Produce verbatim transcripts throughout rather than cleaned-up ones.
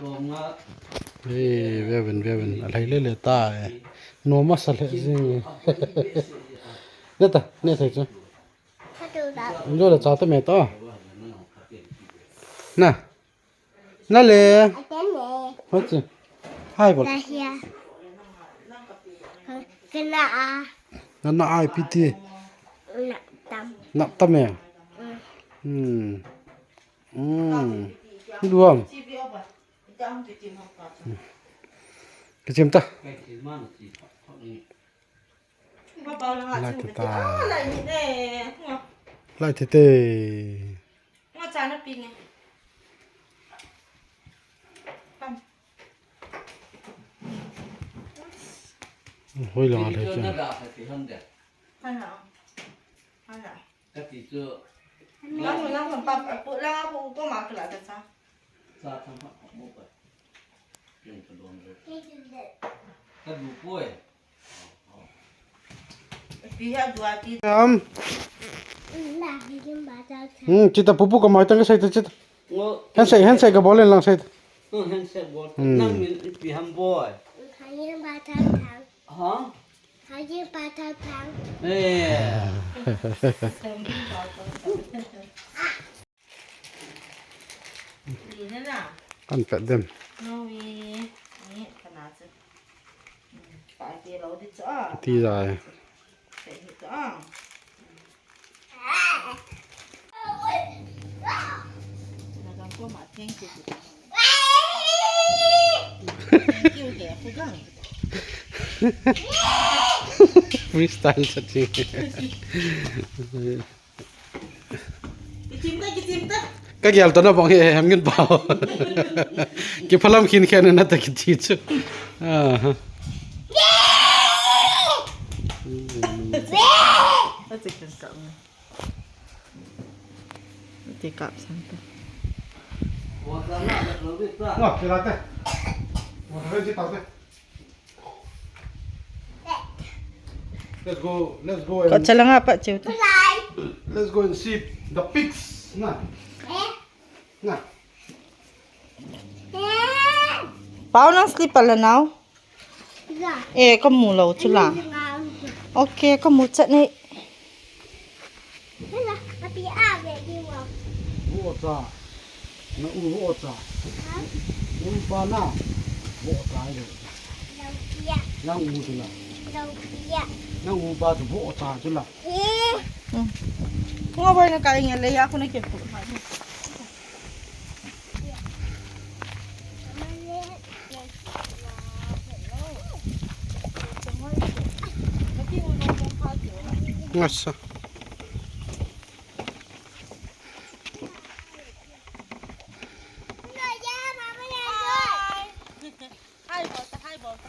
Ei, vevin, vevin. Alhai lele ta e. Nom asa lheh jing e. Ne ta, ne thei chu. Hatu da. Njo le cha ta me ta. Na. Na le. Ate me. Hoi chi. Hai bol. Na hia. Kana a. Na na ai piti. Na tam. Na tam e. Mm. Hmm. Hmm. Duam. Kichim ta. Lai ta ta. Lai ta te. Hoi la le cha. Kati chu. Lang, lang, lang, pa, pa, lang, ako, ako, makala, ta, sa. Sa, sa, pa, pa, mo, pa. Yung sa doon, eh. Sa dupo, eh. Piha, dua, ti. Um. Hmm, chita pupu ka mai tang ka sai ta chita. Ngo. Hen sai, hen sai ka bol lang sai ta. Hmm, hen sai bol. Hmm. Nang min piham boy. Ha? Hajin pa thau thang. Eh. Kan pet dem. No, we, ni, kana chu. Ka ti lo di chu a. Ti jai. Ti chu a. Freestyle sa ting. Kichim ta, kichim ta. Ka gel to na bang he hem ngin pau. Ki phalam khin khen na ta ki ti chu. Ah. Ati kan ka. Ati kap sang ta. Wa, kira te. Wa, kira te. Let's go, let's go and, ka chalanga pa cheu ta. Let's go and see the pigs. Na. Na. Pau nang slipper la nau. Eh, ka mu lo chu la. Okay, ka mu chat nei. Vohcha. Na u vohcha. U pa na. Vohcha le. Nang u chu la. Nang u pa chu vohcha chu la. Nga bai na kai nge le ya ko na ke pu. Ngasa. Hai bol ta, hai bol ta.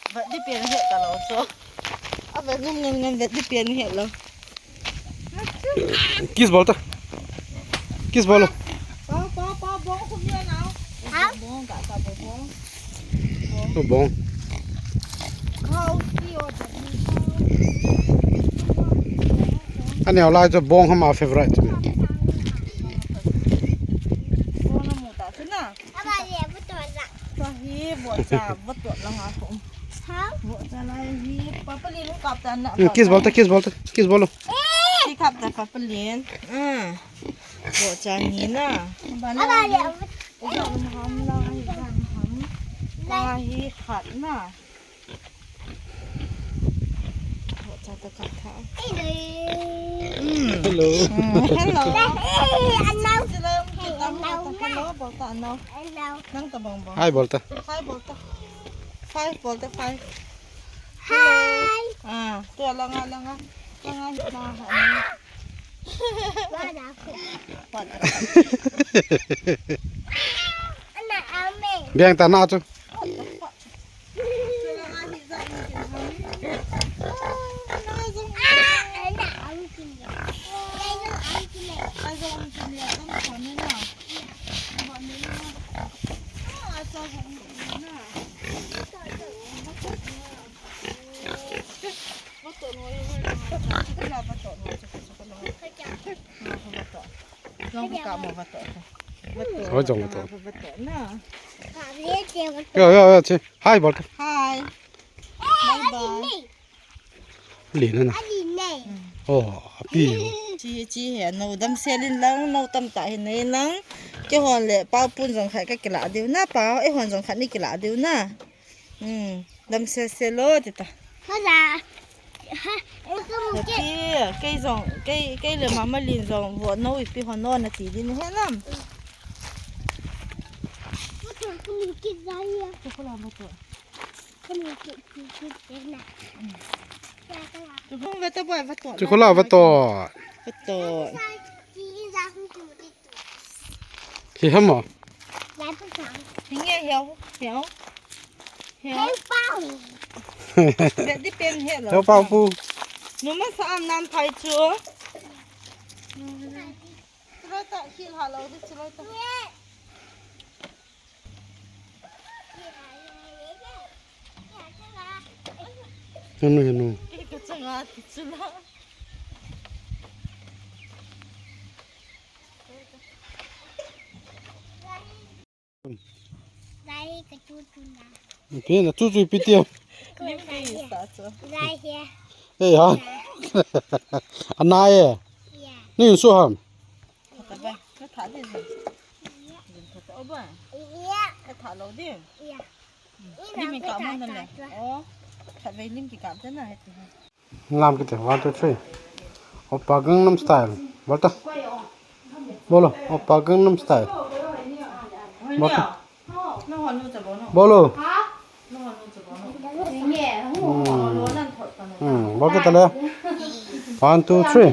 Vet di pen het ta lo so. A vet ngam ngam ngam vet di pen het lo. Kiss bol ta. Kiss bol lo. Pa, pa, pa, bong khum ya nau. Ha? Bong ka, ka bong. Bong. Ani alai cho bong hama favorite cho. Bong na mu ta chu na. Ama le bu to la. Sa hi bo cha bo to la nga ko. Ha? Bo cha la hi pa pa le lu kap ta na. Kiss bol ta, kiss bol ta, kiss bol lo. Ki kap ta pa pa le. Ah. Bo cha ni na. Ba na. Aba le. Ijat ham la, ijat ham. Ka hi khat na. Bo cha ta khat tha. Hello. Mm. Hello. Hello. Hello. Hello. Hello. Hello. Hello. Hello. Nang ta bong bong. Hi bol ta. Hi bol ta. Hi bol ta, hi. Hi. Ah, tu la nga, la nga. La nga, la nga. Biang ta na chu. Oi, jong vato. Yo, yo, yo, chi. Hi, bol. Hi. Bye bye. Lin na. Oh, api. Chi, chi he, no damsel in lang, no tamtah hi nei lang. Keihon le Pa Pun jong khat kakila diu na, Pa, eihon jong khat nei kila diu na. Hmm, damsel sel lo, tita. Hala. Ha, kamu ke. Kei jong, kei, kei le Mama Lin jong, vo no ipi hon no nati din he lam. Mutu, kamu ke jai ya. Chukula vato. Kamu ke, ke, ke, ke na. Chukula vato, vato. Chukula vato. Vato. Hi hamo. Hinge hiao, hiao. Hiao. Hiao pau. Be di pen hiao lo. Hiao pau pu. Numa sa am nan phai chu. Chulai ta, hil ha lo di chulai ta. Henu, henu. Ke ka changa ti chula. Lai ka chu chu na. Pi na chu chu pi tio. Ko lai he. Lai he. Ei ha. Ana e. Ya. Ni su ham. Ka ba, ka tha de. Ka tha o ba. Ya. Ka tha lo de. Ya. Lim in kap mo na le. Oh. Khatvei lim kikap te na he ti. Lam kiti, one, two, three. Oppa Gangnam Style. Bol ta. Bolo, Oppa Gangnam Style. Bol ta. Bolo. Hmm. Hmm, bol kit ta le. One, two, three.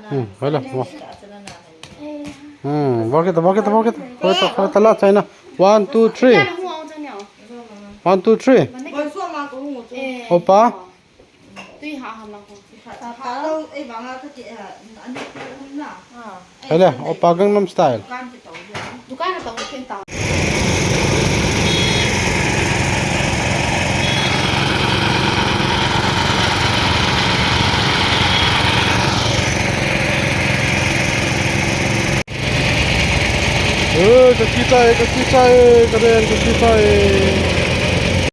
Hmm, hoila, bol. Hmm, bol kit ta, bol kit ta, bol kit ta. Bol ta, bol ta la, China. One, two, three. One, two, three. Oppa. Hoila, Oppa Gangnam Style. Eh, ka chi chai, ka chi chai, ka den, ka chi chai.